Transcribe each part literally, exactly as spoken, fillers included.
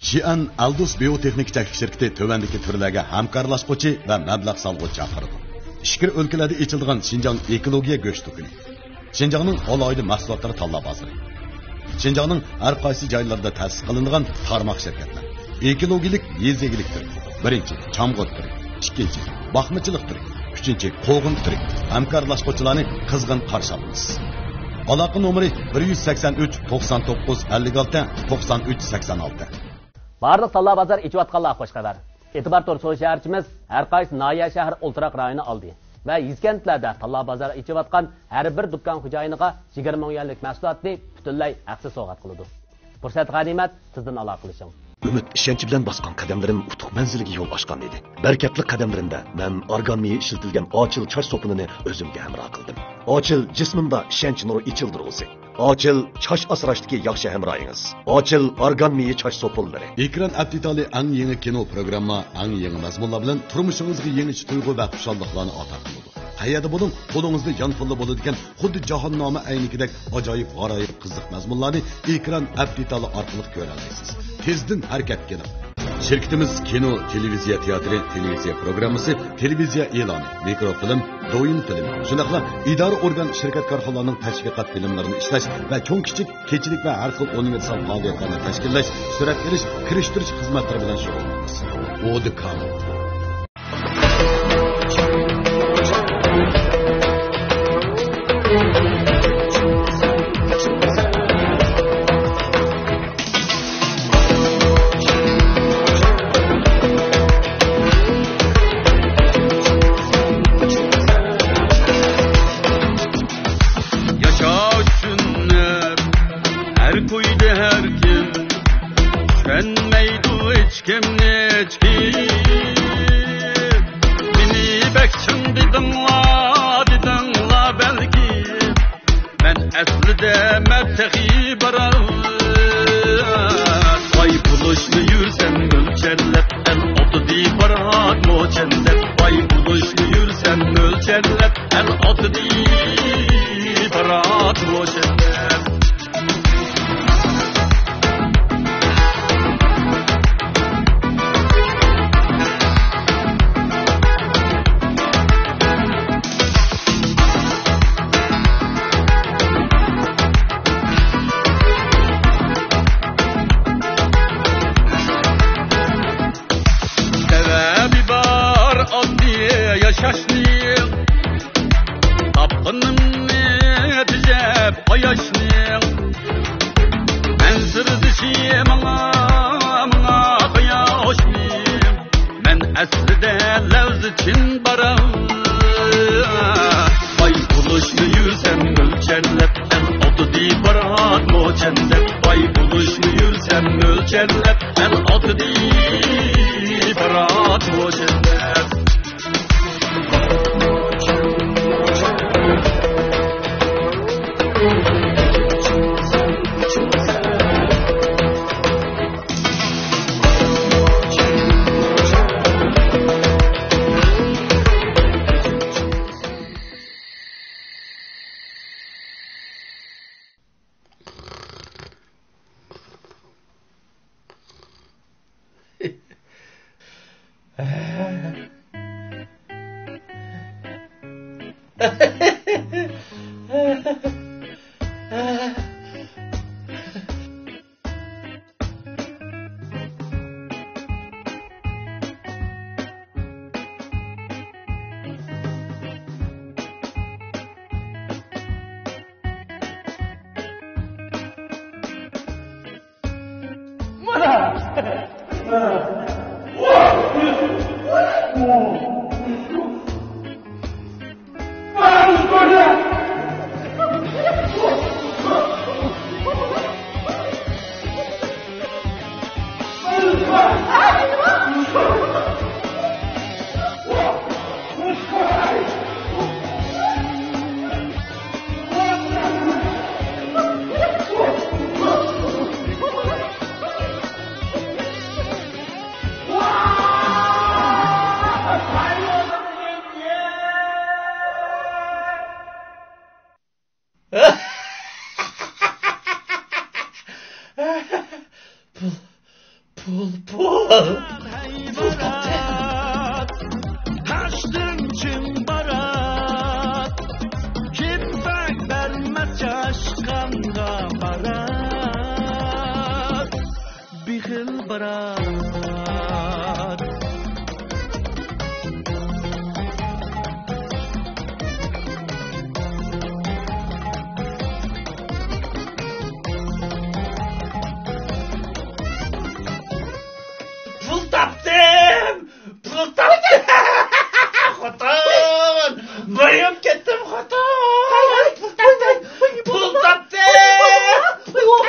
جيەن ئەلدۇس بىيوتېخنىكا چەكلىك شىركىتى تۆۋەندىكى تۈرلەرگە ھەمكارلاشقۇچى ۋە مەبلەغ سالغۇچى چاقىرىدۇ. ئىچكىرى ئۆلكىلەردە ئېچىلىدىغان شىنجاڭ ئېكولوگىيە گۆش دۇكىنى. شىنجاڭنىڭ ئالاھىدە مەھسۇلاتلىرى تاللا بازىرى. شىنجاڭنىڭ ھەر قايسى جايلىرىدا تەسىس قىلىنغان تارماق شىركەتلەر. ئېكولوگىيەلىك يېزا ئىگىلىك تۈرى. بىرىنچى، چامغۇر تۈرى. ئىككىنچى، باقمىچىلىق تۈرى. ئۈچىنچى، قوغۇن تۈرى. ھەمكارلاشقۇچىلارنى قىزغىن قارشى ئالىمىز. ئالاقە نومۇرى: بىر يۈز سەكسەن ئۈچ، توقسان توققۇز، ئەللىك ئالتە، توقسان ئۈچ، سەكسەن ئالتە. بارلىق تاللا بازار ئېچىۋاتقانلارغا خۇش خەۋەر. ئېتىبار تور سودا شەھەرچىمىز ھەر قايسى ناھىيە، شەھەر، ئولتۇراق رايونى ئالدى ۋە يېزا-كەنتلەردە تاللا بازار ئېچىۋاتقان ھەر بىر دۇكان خوجايىنىغا يىگىرمە مىڭ يۈەنلىك مەھسۇلاتنى پۈتۈنلەي ھەقسىز سوۋغات قىلىدۇ. پۇرسەت غەنىيمەت، تېزدىن ئالاقىلىشىڭ. ئۈمىد، ئىشەنچ بىلەن باسقان قەدەملىرىم ئۇتۇق مەنزىلىگە يول ئاچقان ئىدى. بەرىكەتلىك قەدەملىرىمدە مەن ئارگان مېيى ئىشلىتىلگەن ئاچىل چاچ سوپۇنىنى ئۆزۈمگە ھەمراھ قىلدىم. ئاچىل، جىسمىمدا ئىشەنچ نۇرى ئېچىلدۇرغۇسى. ئاچىل، چاچ ئاسراشتىكى ياخشى ھەمراھىڭىز. ئاچىل، ئارگان مېيى چاچ سوپۇنلىرى. ئېكران ئەپ دېتالى ئەڭ يېڭى كىنو پروگرامما، ئەڭ يېڭى مەزمۇنلار بىلەن تۇرمۇشىڭىزغا يېڭىچە تۇيغۇ ۋە خۇشاللىقلارنى ئاتا قىلىدۇ. قەيەردە بولۇڭ، قولىڭىزدا يانفونلا بولىدىكەن خۇددى جاھاننامە ئەينىكىدەك ئاجايىپ غارايىپ قىزىق مەزمۇنلارنى ئېكران ئەپ دېتالى ئارقىلىق كۆرەلەيسىز. تېزدىن ھەرىكەتكە كېلىڭ! شىركىتىمىز كىنو، تېلېۋىزىيە تىياتىرى، تېلېۋىزىيە پروگراممىسى، تېلېۋىزىيە ئېلانى، مىكروفىلىم، دويىن فىلىم، شۇنداقلا ئىدارە ئورگان، شىركەت كارخانىلارنىڭ تەشۋىقات فىلىملىرىنى ئىشلەش ۋە چوڭ كىچىك كېچىلىك ۋە ھەر خىل ئۇنىۋېرسال پائالىيەتلەرنى تەشكىللەش، سۈرەتكە ئېلىش، كىرىشتۈرۈش خىزمەتلىرى بىلەن شۇغۇللىنىمىز. ئودىكام. ياشاش سۈننەت، ھەر كويدا ھەر كىم، چۈشەنمەيدۇ ھېچكىم، ھېچكىم. مېنى بەك چىڭ دېدىڭلار، دېدىڭلار بەلكىم. مەن ئەسلىدە مەن تېخى باراۋان. باي بولۇشنى يۈرسەم ئۆلچەرلەپ، ئەل ئاتىدى پارات موچەن دەپ. باي بولۇشنى يۈرسەم ئۆلچەرلەپ، ئەل ئاتىدى پارات موچەن دەپ. سەۋەبى بار ئاددىي ياشاشنىڭ، تاپقىنىمنى تېجەپ قاياشنىڭ. مەن سىردىشى ماڭا، ماڭا قاياشنىڭ. مەن ئەسلىدە لەۋزى چىن باراۋان. باي بولۇشنى يۈرسەم ئۆلچەرلەپ، ئەل ئاتىدى پارات موچەن دەپ. باي بولۇشنى يۈرسەم ئۆلچەرلەپ، ئەل ئاتىدى پارات موچەن دەپ. پۇل، پۇل پۇل، پۇل. پۇل تاپتىم. تاشتىن چىڭ بارات، كىمسەك بەرمەس چاشقانغا بارات، بېخىل بارات. پۇل تاپتىم! پۇل تاپتىم! خوتۇن! بايام كەتتىم، خوتۇن! پۇل تاپتىم! پۇل تاپتىم! پۇل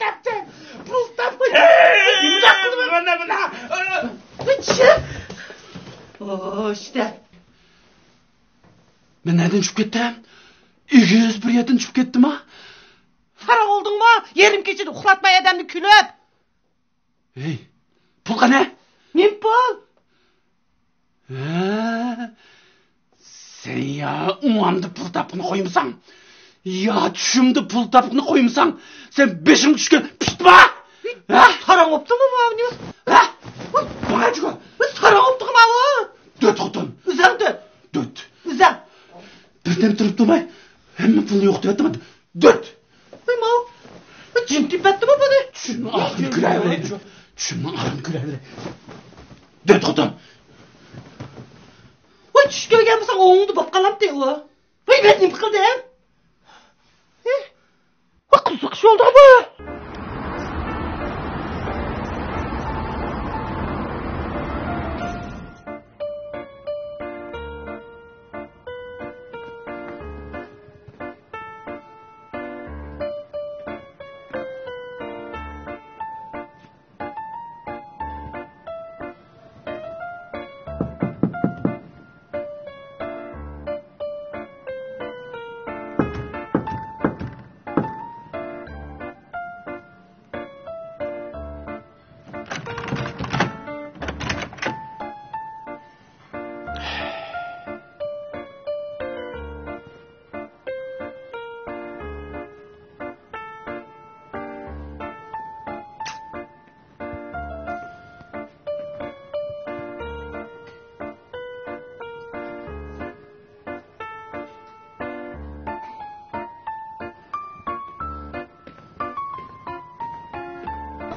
تاپتىم! پۇل تاپتىم! مانا، مانا! ئىشتە. مەن نەدىن چۈشۈپ كەتتىم؟ ئېگىز بىر يەردىن چۈشۈپ كەتتىم ھە. ساراڭ بولدۇڭمۇ؟ يېرىم كېچىدە ئۇخلاتماي ئادەمنى كۈلۈپ. ھەي، پۇل قەنە؟ نېمە پۇل؟ ھە؟ سەن يا ئوڭۇمدا پۇل تاپقىنى قويمىساڭ، يا چۈشۈمدە پۇل تاپقىنى قويمىساڭ، سەن بېشىڭ چۈشكەن پىتما! ھە؟ ساراڭ بوپتۇمۇ ماۋۇ؟ ھە؟ ماڭا چىقار! ساراڭ بوپتۇغۇ ماۋۇ! دۆت خوتۇن! ئۆزەڭ دۆت! دۆت! ئۆزەڭ! بىردەم تۇرۇپ تۇرماي، ھەممە پۇلنى يوقىتىۋەتتىڭ. دۆت! ۋاي ماۋۇ! ۋاي جىن تېپەتتىمۇ بۇنى؟ چۈشۈمنىڭ ئاخىرىنى كۆرەۋېرەي، چۈشۈمنىڭ ئاخىرىنى كۆرەۋېرەي. دۆت خوتۇن! ۋاي چۈش كۆرگەن بولساڭ ئوڭۇڭدا بولۇپ قالامتى ئۇ. ۋاي مەن نېمە قىلدىم؟ ھە؟ ۋاي قىزىق ئىش بولدىغۇ بۇ.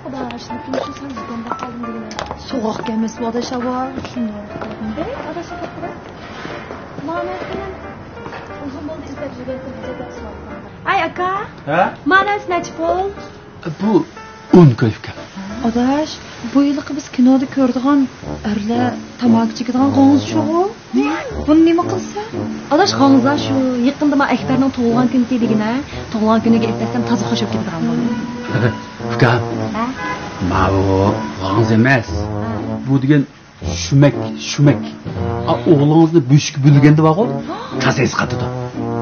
خۇدا ئاشۇنى كۈنى شۇ سان زۇكامدا قالدىم دېگىنە. سوغۇق كەلمەسمۇ ئاداش ھاۋا؟ شۇنداق. ئەي، ئاداش، مانا مەن ئۇزۇن بولدى ئىزدەپ يۈرگەن قىزنى ئىزدەپ سوراپ. ئاي ئاكا. ھە؟ مانا نەچچە پۇل؟ بۇ ئون كوي ئۇكام. ئاداش، بۇ ھېلىقى بىز كىنودا كۆرىدىغان ئەرلەر تاماكا چېكىدىغان غوڭزا شۇغۇ؟ بۇنى نېمە قىلسا؟ ئاداش، غوڭزا شۇ. يېقىندا ما ئەكبەرنىڭ تۇغۇلغان كۈنى دېگىنە. تۇغۇلغان كۈنىگە ئېلىپ بەرسەم تازا خۇش بولۇپ كېتىدىغان بۇ. ئۇكام، ھە؟ ماۋۇ غوڭزا ئەمەس. ھە. بۇ دېگەن شۈمەك، شۈمەك. ئا، ئوغلىڭىزنى بۆشۈككە بۆلگەندە بارغۇ، تازا ئەسقاتىدۇ.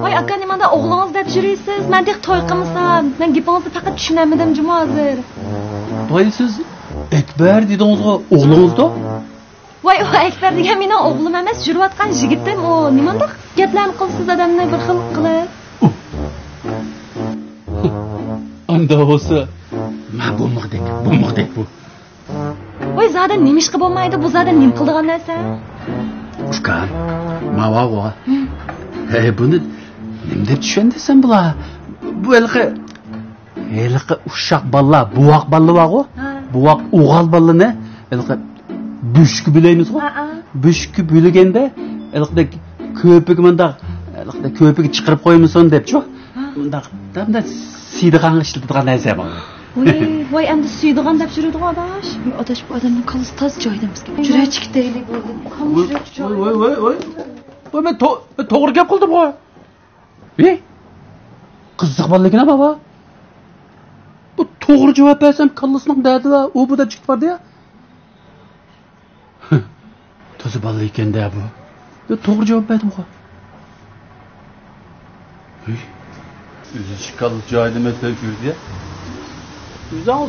ۋاي ئاكا، نېمانداق ئوغلىڭىز دەپ يۈرىسىز؟ مەن تېخى توي قىلمىسام. مەن گېپىڭىزنى پەقەت چۈشىنەلمىدىم جۇمۇ ھازىر. بايا سىز ئەكبەر دېدىڭىزغۇ، ئوغلىڭىزدۇ؟ ۋاي، ئۇ ئەكبەر دېگەن مېنىڭ ئوغلۇم ئەمەس، يۈرۈۋاتقان يىگىتىم ئۇ. نېمانداق گەپلەرنى قىلىسىز ئادەمنى بىر خىل قىلىپ؟ ئاندا بولسا، ما بولمىغۇدەك، بولمىغۇدەك بۇ. ۋاي، زادى نېمىشقا بولمايدۇ؟ بۇ زادى نېمە قىلىدىغان نەرسە؟ ئۇكام، ماۋۇ. ھە. ھەي، بۇنى نېمە دەپ چۈشەندۈرسەم بۇلار؟ بۇ ھېلىقى، ھېلىقى ئۇششاق بالىلار، بوۋاق بالىلار بارغۇ؟ ھە. بوۋاق ئوغۇل بالىلىرىنى ھېلىقى بۆشۈككە بۆلەيمىزغۇ؟ ھە، ھە. بۆشۈككە بۆلگەندە ھېلىقىدەك كۆپۈكى مۇنداق، ھېلىقىدەك كۆپۈكى چىقىرىپ قويمىسۇن دەپچۇ؟ ھە. مۇنداق، مۇنداق سىيىدىغانغا ئىشلىتىدىغان نەرسە بۇ. ۋاي، ۋاي، ئەمدى سۈيىدىغان دەپ يۈرىدىغۇ ئاداش. ئاداش، بۇ ئادەمنىڭ كاللىسى تازا جايىدا ئەمەسكەن. يۈرەك چىقىتەيلى بولدى. قان يۈرەك جايى. ۋاي، ۋاي، ۋاي، ۋاي. ۋاي، مەن تو-، مەن توغرا گەپ قىلدىمغۇ. ھېي، قىزىق بالىكىنا بابا. بۇ توغرا جاۋاب بەرسەم كاللىسىنىڭ دەردى بار، ئۇ بۇ دەپ چىقىپ باردى يا. تازا بالا ئىكەن-دە بۇ. يا، توغرا جاۋاب بەردىمغۇ. ھەي. ئۆزى چىققانلىق جايىدا مەسىلە كۆردى يا. ئۆزۈڭ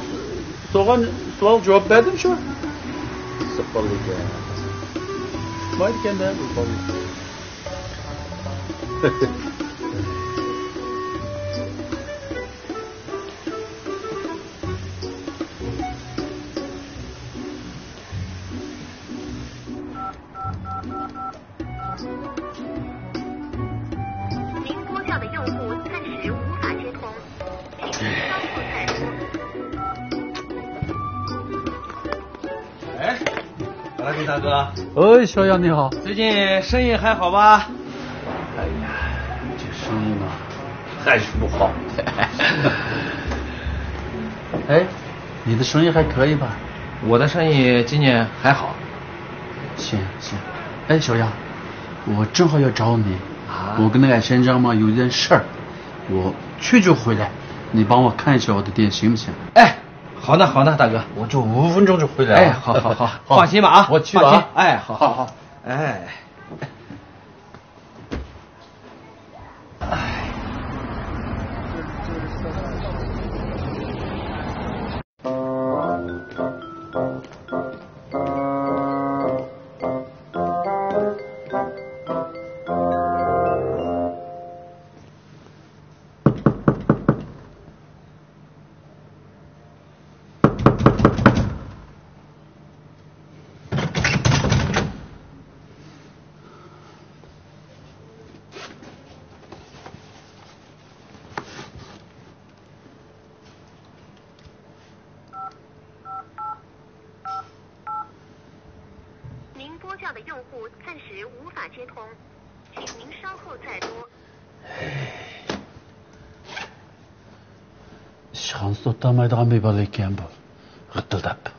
سورىغان سوئال جاۋاب بەردىم شۇ. قىزىق بالا ئىكەن. مايدا ئىكەن-دە بۇ بالا. 大哥，喂，小杨你好。最近生意还好吧？哎呀，这生意嘛，还是不好。哎，你的生意还可以吧？我的生意今年还好。行行，哎，小杨，我正好要找你。啊？我跟那个先生嘛有一件事儿，我去就回来，你帮我看一下我的店行不行？哎，好的好的，大哥，我就五分钟就回来了。哎，好好好，好，放心吧啊，我去了啊。放心，哎，好好好，哎。您拨叫的用户暂时无法接通，请您稍后再拨。ئىشخانىسى توختالمايدىغان بىر بالا ئىكەن بۇ، غىتىلداپ.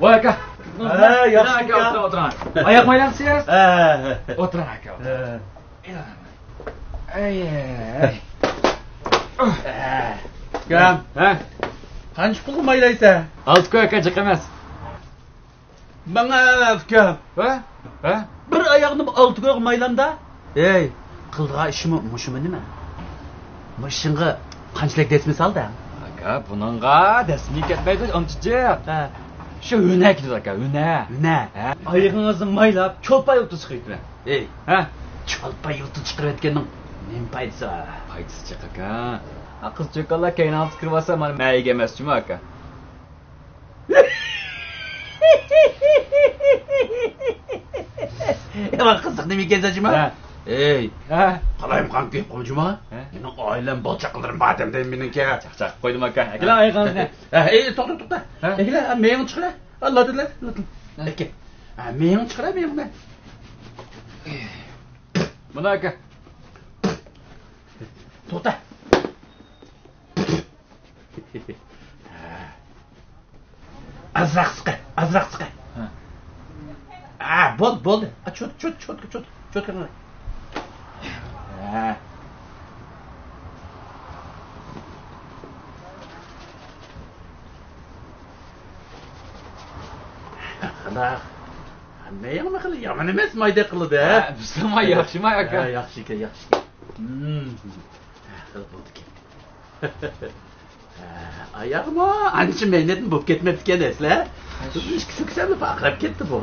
ۋاي ئاكا. ھە، ياخشى ئاكا، ئاكا. ئولتۇرۇڭ، ئولتۇرۇڭ. ئاياق مايلامسىز؟ ھە، ھە، ھە. ئولتۇرۇڭ ئاكا، ئولتۇرۇڭ. ھە. ئەي، ئەي. ئۇكام. ھە؟ قانچە پۇلغا مايلايسەن؟ ئالتە كوي ئاكا، جىق ئەمەس. ماڭا ئۇكام. ھە؟ ھە؟ بىر ئاياغنى ئالتە كويغا مايلامدا. ئەي، قىلىدىغان ئىشىمۇ مۇشۇمۇ نېمە؟ مۇشۇنىڭغا قانچىلىك دەسمە سالدى؟ ئاكا، بۇنىڭغا دەسمە كەتمەيدۇ، ئانچە جىق. ھە. شۇ ھۈنەر كېتىدۇ ئاكا، ھۈنەر. ھۈنەر؟ ھە. ئايىغىڭىزنى مايلاپ، چولپان يۇلتۇز چىقىرىۋېتىمەن. ئەي. ھە؟ چولپان يۇلتۇز چىقىرىۋەتكەننىڭ نېمە پايدىسى بار؟ پايدىسى جىق ئاكا. ھە، قىز چوكانلار كەينىڭىزگە كىرىۋالسا، مانا مەيىگە ئەمەسچۇما ئاكا. ئەمما قىزىق نېمە ئىكەن جۇما؟ ھە. ئەي، ھە؟ قالايمىقان گەپ قىلما جۇما. ھە؟ مېنىڭ ئائىلەم، بالا چاقىلىرىم بار دەمدەيمەن مېنىڭكى. چاقچاق قىلىپ قويدۇم ئاكا. ئەكېلىڭ ئايىغىڭىزنى. ھە، ئەي، توختا، توختا. ھە؟ ئەكېلىڭ، ھە، مېڭىڭنى چىقىرە. ئاللا دىلە. ھە. ئەكە. ھە، مېڭىڭنى چىقىرە، مېڭىڭنى. مانا ئاكا. توختا. ئازراق سىقە، ئازراق سىقە. ھە. ھە، بولدى، بولدى. چوت، چوت، چوت، چوت، چوت. ھە. قانداق؟ مېڭىمۇ خېلى يامان ئەمەس، مايدەك قىلىدۇ، ھە؟ ھە، بىزنىڭ ماي ياخشى ماي ئاكا. ھە، ياخشى ئىكەن، ياخشى ئىكەن. ھە، خېلى بولدىكەن. ھە، ئاياغمۇ ئانچە مەينەتمۇ بولۇپ كەتمەپتىكەن ئەسلى. شۇ ئىككى سۆكسەملا پارقىراپ كەتتى بۇ.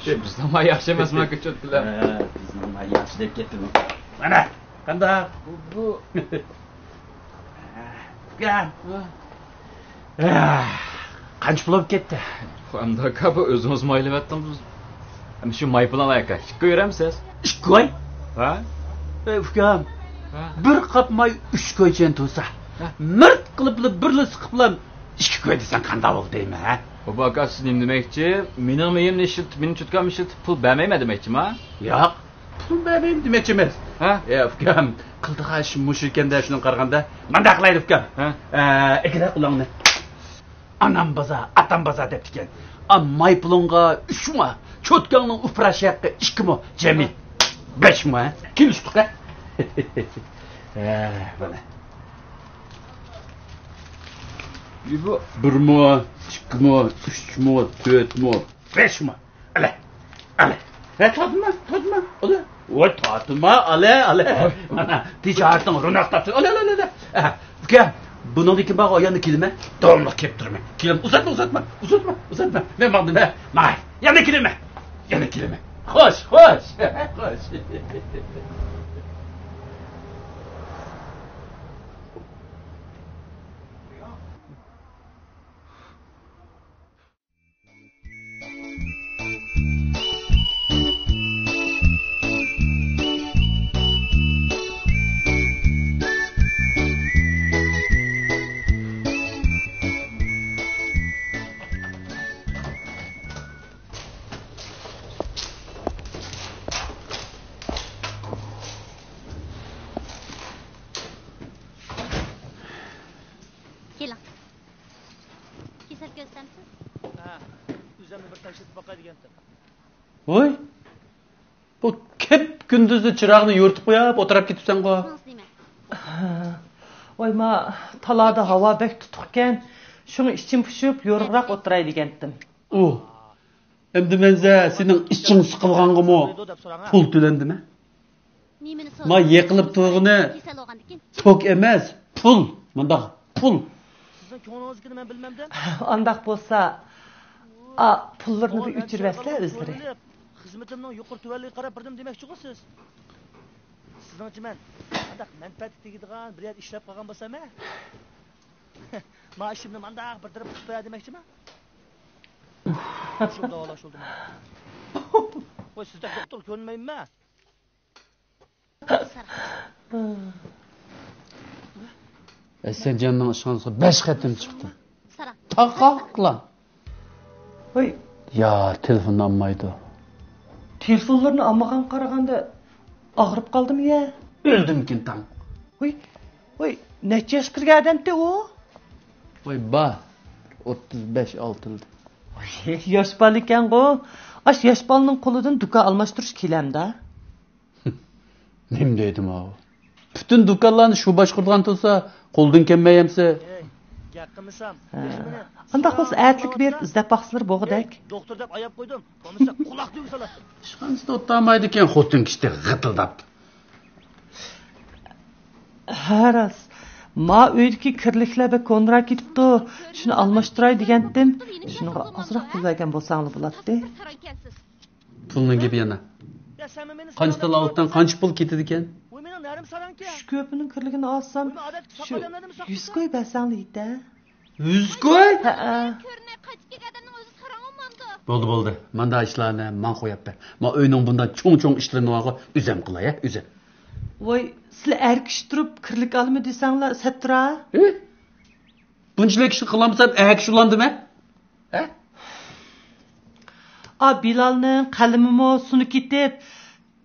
شۇ بىزنىڭ ماي ياخشى ئەمەسمۇ ئاكا، چوت بىلەن. ھە، بىزنىڭ ماي ياخشى دەپ كەتتى بۇ. مانا، قانداق؟ بۇ، بۇ. گەپ. ھە. ئەھ، قانچە پۇل بولۇپ كەتتى؟ ئەمدى ئاكا، بۇ ئۆزىڭىز مايلىۋەتتىڭىز. ئەمدى شۇ ماي پۇلىنى ئالايلى ئاكا. ئىككى كوي بېرەمسىز؟ ئىككى كوي؟ ھە؟ ئەي ئۇكام، ھە؟ بىر قاپ ماي ئۈچ كويچە تۇرسا، ھە؟ مىرت قىلىپلا بىرلا سىقىپلا ئىككى كوي دېسەڭ قانداق بولدى دەيمەن، ھە؟ بابا ئاكا، سىز نېمە دېمەكچى؟ مېنىڭ مېيىمنى ئىشلىتىپ، مېنىڭ چوتكامنى ئىشلىتىپ پۇل بەرمەيمەن دېمەكچىما؟ ياق. پۇل بەرمەيمەن دېمەكچى ئەمەس. ھە؟ ئە، ئۇكام، قىلىدىغان ئىش مۇشۇ ئىكەن-دە، شۇنىڭغا قارىغاندا. مانداق قىلايلى، ئۇكام. ھە؟ ئە، ئەكىلە قولۇڭنى. ئانام بازار، ئاتام بازار دەپتىكەن. ئا، ماي پۇلۇڭغا ئۈچ مو، چوتكاڭنىڭ ئۇپراش ھەققى ئىككى مو، جەمئىي بەش مو، ھە؟ كېلىشتۇق، ھە؟ ھە، مانا. بۇ بىر مو، ئىككى مو، ئۈچ مو، تۆت مو، بەش مو. ئەلە، ئەلە. ھە، تارتما، تارتما. ئەلە. ۋاي، تارتما، ئەلە، ئەلە. ۋاي. مانا، تىجارىتىڭ روناق تاپتى. ئەلە، ئەلە، ئەلە، ئەلە. ئە، ئۇكام، بۇنىڭدىن كېيىن بارغۇ يەنە كېلىمەن. داۋاملىق كېلىپ تۇرىمەن. كېلىمەن. ئۇزاتما، ئۇزاتما، ئۇزاتما، ئۇزاتما. مەن ماڭدىم ھە. ماڭاي. يەنە كېلىمەن. يەنە كېلىمەن. خوش، خوش. خوش. كېلىڭ. كېسەل كۆرسەمسىز؟ ھە، ئۆزۈمنى بىر تەكشۈرتۈپ باقاي دېگەنتىم. ۋوي، بۇ كەپ كۈندۈزدە چىراغنى يورۇتۇپ قويۇپ ئولتۇرۇپ كېتىپسەنغۇ. ھە. ۋاي، ما، تالادا ھاۋا بەك تۇتۇقكەن، شۇڭا ئىچىم پۇشۇپ يورۇقراق ئولتۇراي دېگەنتىم. ئۇ، ئەمدى مەنزە سېنىڭ ئىچىڭ سىقىلغانغىمۇ پۇل تۆلەندىمە؟ ما يېقىلىپ تۇرغىنى توك ئەمەس، پۇل. مۇنداق پۇل. سىزنىڭ كۆڭلىڭىزدىكىنى مەن بىلمەمدىم. ئانداق بولسا، ئا، پۇللىرىنى بىر ئۆچۈرۈۋەتسىلە ئۆزلىرى. خىزمىتىمنىڭ يۇقىرى تۆۋەنلىكىگە قاراپ بېرىدىم دېمەكچىغۇ سىز؟ سىزنىڭچە مەن ئانداق مەنپەئەتكە تېگىدىغان بىر يەردە ئىشلەپ قالغان بولسام ھە؟ مائاشىمنى مانداق بىر تەرەپ قىلىپ قوياي دېمەكچىمەن. شۇ داۋالاش بولدىمۇ؟ ۋاي، سىزدەك دوختۇر كۆرمەيمەن. ئەسەتجاننىڭ ئىشخانىسىغا بەش قېتىم چىقتىم. تاقاقلا. ۋاي. يا، تېلېفوننى ئالمايدۇ. تېلېفونلىرىنى ئالمىغانغا قارىغاندا ئاغرىپ قالدىمۇ يا؟ ئۆلدۈمكىن تاڭ. ۋاي، ۋاي، نەچچە ياشقا كىرگەن ئادەمتى ئۇ؟ ۋاي، بار. ئوتتۇز بەش ئالتىلدى. ۋاي، ياش بالىكەنغۇ. ئاش ياش بالىنىڭ قولىدىن دۇكان ئالماشتۇرۇش كېلەمدا. نېمە دەيدۇ ماۋۇ؟ پۈتۈن دۇكانلارنى شۇ باشقۇرىدىغان تۇرسا، قولدىن كەلمەي ئەمسە. ئەي، گەپ قىلمىسام، ھە. ئانداق بولسا ئەتىلىك بېرىپ ئىزدەپ باقسىلىرى بولغۇدەك. ئەي، دوختۇر دەپ ئاياپ قويدۇم. بولمىسا قۇلاق تۈگۈپ سالاتتىم. ئىشخانىسىدا ئولتۇرالمايدىكەن، خوتۇن كىشى غىتىلداپ. ھە، راست. ما ئۆيدىكى كىرلىكلەر بەك كونىراپ كېتىپتۇ. شۇنى ئالماشتۇراي دېگەنتىم. شۇنىڭغا ئازراق پۇل بەرگەن بولساڭلار بولاتتى. پۇلنىڭ گېپى يەنە. قانچە تال ئالتۇن، قانچە پۇل كېتىدىكەن؟ ئۈچ كۆپىنىڭ كىرلىكىنى ئالسام، شۇ يۈز كوي بەرسەڭلار يېتە. يۈز كوي؟ ھەئە. كۆرۈنەي، قايتىپ كەلگەن ئادەمنىڭ ئۆزى ساراڭ بولمامدۇ؟ بولدى، بولدى. مانداق ئىشلارنى ماڭا قويۇپ بەر. ما ئۆينىڭ بۇنداق چوڭ-چوڭ ئىشلىرىنى بارغۇ، ئۆزۈم قىلاي، ھە، ئۆزۈم. ۋاي، سىلەر ئەر كىشى تۇرۇپ كىرلىك ئالىمەن دېسەڭلار سەتتۇرا. ھە؟ بۇنچىلىك ئىشنى قىلالمىسام، ئەر كىشى بولامدىمەن؟ ھە؟ ئا، بىلالنىڭ قەلىمىمۇ سۇنۇپ كېتىپ،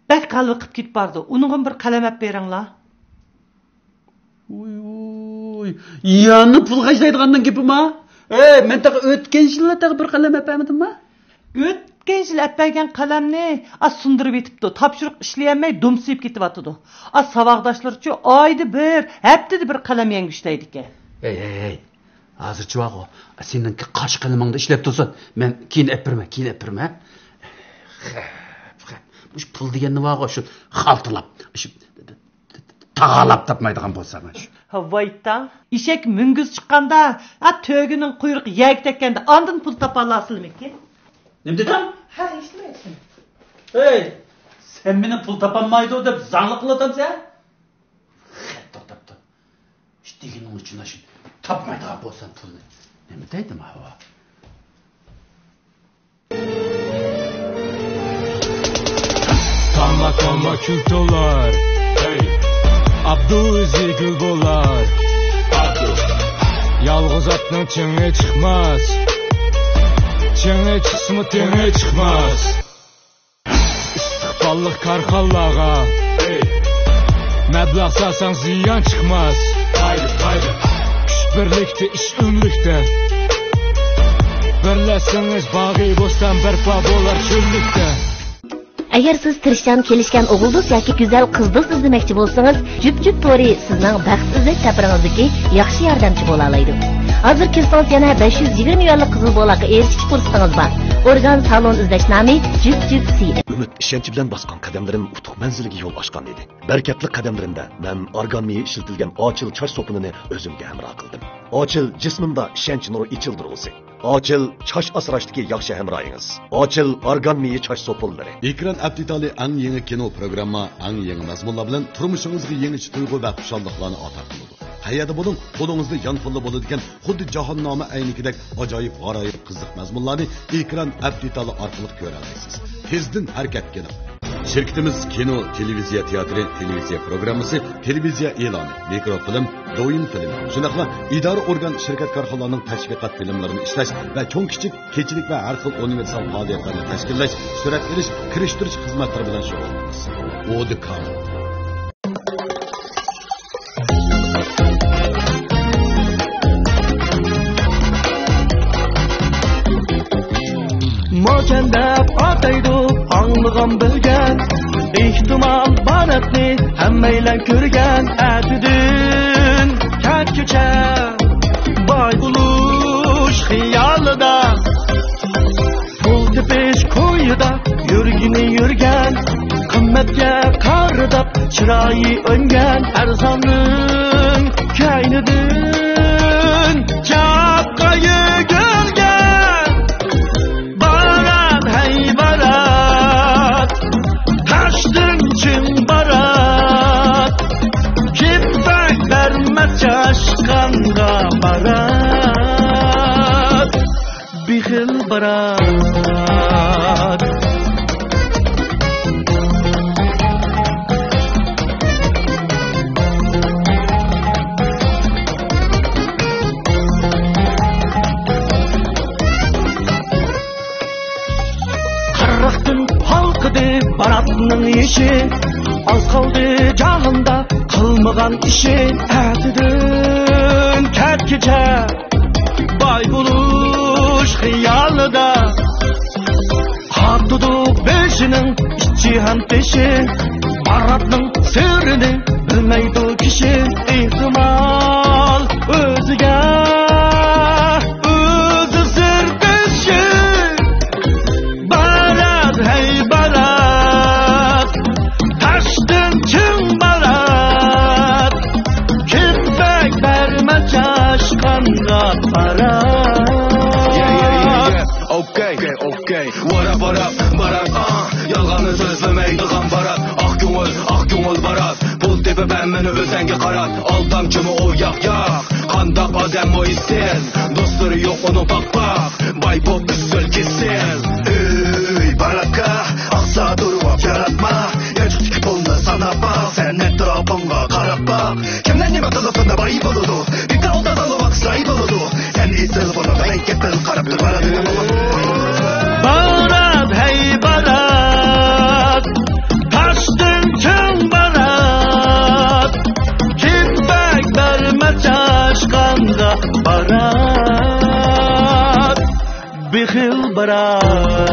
بەك غەلۋە قىپ كېتىپ بارىدۇ. ئۇنىڭغىمۇ بىر قەلەم ئەپ بېرىڭلار. ۋۇي، ۋۇي. يەنە پۇل خەجلەيدىغاننىڭ گېپىما؟ ھەي، مەن تېخى ئۆتكەن يىللا تېخى بىر قەلەم ئەپ بەرمىدىمما؟ ئۆتكەن يىل ئەپ بەرگەن قەلەمنى، ئا، سۇندۇرۇپ يېتىپتۇ. تاپشۇرۇق ئىشلىيەلمەي، دومسىيىپ كېتىۋاتىدۇ. ئا، ساۋاقداشلىرىچۇ ئايدا بىر، ھەپتىدە بىر قەلەم يەڭگۈشلەيدىكەن. ھەي، ھەي، ھەي. ھازىرچە بارغۇ، سېنىڭكى قاچا قەلىمىڭدە ئىشلەپ تۇرسۇن. مەن كېيىن ئەپ بېرىمەن، كېيىن ئەپ بېرىمەن، ھە؟ خەپ، خەپ. مۇشۇ پۇل دېگەننى بارغۇ، شۇ خالتىلاپ، شۇ تاغالاپ تاپمايدىغان بولسام شۇ. ھە، ۋايتا. ئېشەك مۈڭگۈز چىققاندا، ھە، تۆگىنىڭ قۇيرۇقى يەرگە تەگكەندە ئاندىن پۇل تاپالارسىلىمىكىن؟ نېمە دېدىڭ؟ ھە، ھېچنېمە، ھېچنېمە. ھەي، سەن مېنى پۇل تاپالمايدۇ دەپ زاڭلىق قىلىۋاتامسەن؟ خەپ، توختاپ تۇر. ئىش دېگىنىڭ ئۈچۈن ئاشۇ تاپمايدىغان بولسام پۇلنى. نېمە دەيدۇ ماۋۇ؟ تامما تامما كۈل تولار. ئابدۇ ئۆزى گۈل بولار. يالغۇز ئاتنىڭ چېڭى چىقماس. چېڭى چىقسىمۇ تېڭى چىقماس. ئىستىقباللىق كارخانىلارغا مەبلەغ سالساڭ زىيان چىقماس. كۈچ بىرلىكتە، ئىش ئۆملۈكتە. بىرلەشسىڭىز باغۇ بوستان بەرپا بولار چۆللۈكتە. ئەگەر سىز تىرىشچان، كېلىشكەن ئوغۇل دوست ياكى گۈزەل قىز دوست ئىزدىمەكچى بولسىڭىز، جۈپ جۈپ تورى سىزنىڭ بەخت ئىزدەش سەپىرىڭىزدىكى ياخشى ياردەمچى بولالايدۇ. ھازىر كىرسىڭىز يەنە بەش يۈز يىگىرمە يۈەنلىك قىزىل بولاققا ئېرىشىش پۇرسىتىڭىز بار. ئورگان سالون ئىزدەش نامى جۈپ جۈپ سى. ئۈمىد ئىشەنچ بىلەن باسقان قەدەملىرىم ئۇتۇق مەنزىلىگە يول ئاچقان ئىدى. بەرىكەتلىك قەدەملىرىمدە مەن ئارگان مېيى ئىشلىتىلگەن ئاچىل چاچ سوپۇنىنى ئۆزۈمگە ھەمراھ قىلدىم. ئاچىل جىسمىمدا ئىشەنچ نۇرى ئېچىلدۇرغۇسى. ئاچىل چاچ ئاسراشتىكى ياخشى ھەمراھىڭىز. ئاچىل ئارگان مېيى چاچ سوپۇنلىرى. ئېكران ئەپ دېتالى ئەڭ يېڭى كىنو پروگرامما، ئەڭ يېڭى مەزمۇنلار بىلەن تۇرمۇشىڭىزغا يېڭىچە تۇيغۇ ۋە خۇشاللىقلارنى ئاتا قىلىدۇ. قەيەردە بولۇڭ، قولىڭىزدا يانفونلا بولىدىكەن، خۇددى جاھاننامە ئەينىكىدەك ئاجايىپ غارايىپ قىزىق مەزمۇنلارنى ئېكران ئەپ دېتالى ئارقىلىق كۆرەلەيسىز. تېزدىن ھەرىكەتكە كېلىڭ! شىركىتىمىز كىنو، تېلېۋىزىيە تىياتىرى، تېلېۋىزىيە پروگراممىسى، تېلېۋىزىيە ئېلانى، مىكروفىلىم، دويىن فىلىم، شۇنداقلا ئىدارە ئورگان، شىركەت كارخانىلارنىڭ تەشۋىقات فىلىملىرىنى ئىشلەش ۋە چوڭ كىچىك كېچىلىك ۋە ھەر خىل ئۇنىۋېرسال پائالىيەتلەرنى تەشكىللەش، سۈرەتكە ئېلىش، كىرىشتۈرۈش خىزمەتلىرى بىلەن شۇغۇللىنىمىز. ئودېكام. ماكان دەپ ئاتايدۇ ئاڭلىغان بىلگەن، ئېھتىمال باراتنى ھەممەيلەن كۆرگەن. ئەتىدىن كەچكىچە باي بولۇش خىيالىدا، پۇل تېپىش كويىدا يۈرگىنى يۈرگەن، قىممەتكە قارىداپ چىرايى ئۆنگەن، ئەرزاننىڭ كەينىدىن چاپقا يۈگۈرگەن. بارات، ھەي بارات، تاشتىن چىڭ بارات، كىپپەك بەرمە چاشقانغا بارات. بېخىل بارات. قىرىقتىن ھالقىدى باراتنىڭ يېشى، ئاز قالدى جاھاندا قىلمىغان ئىشى. ئەتىدىن كەچكىچە باي بولۇش خىيالىدا، قاتىدۇ بېشىنىڭ ئىچى ھەم تېشى. باراتنىڭ سىرىنى بىلمەيدۇ كىشى، ئېھتىمال ئۆزىگە ئۆزى سىردىشى. بارات، ھەي بارات، تاشتىن چىڭ بارات، كىپپەك بەرمە چاشقانغا بارات. Yeah, yeah, yeah, yeah. Okay, okay, okay. What up, what up, بارات، آه. يالغاننى سۆزلىمەيدىغان بارات. ئاق كۆڭۈل، ئاق كۆڭۈل بارات. پۇل تېپىپ ھەممىنى ئۆزەڭگە قارات. ئالدامچىمۇ ئۇ ياق، ياق. قانداق ئادەم ئۇ ئىسسىز؟ دوستلىرى يوق ئۇنىڭ پاق-پاق. باي بوپ ئۈزۈل كېسىل. ئۆي باراتكا ئاقسا تۇرۇپ ياراتما. يانچۇقتىكى پۇلنى ساناپ باق. سەن ئەتراپىڭغا قاراپ باق. كىملەر نېمە قىلىپ باي بولىدۇ؟ بىكار ئولتۇرغانلار ۋاقىت زايە بولىدۇ. سەن ئېسىل بولۇپ، مەن كېپىل قاراپ تۇر باراتنى. بارات، ھەي بارات، تاشتىن چىڭ بارات، كىپپەك بەرمە چاشقانغا بارات. بېخىل بارات.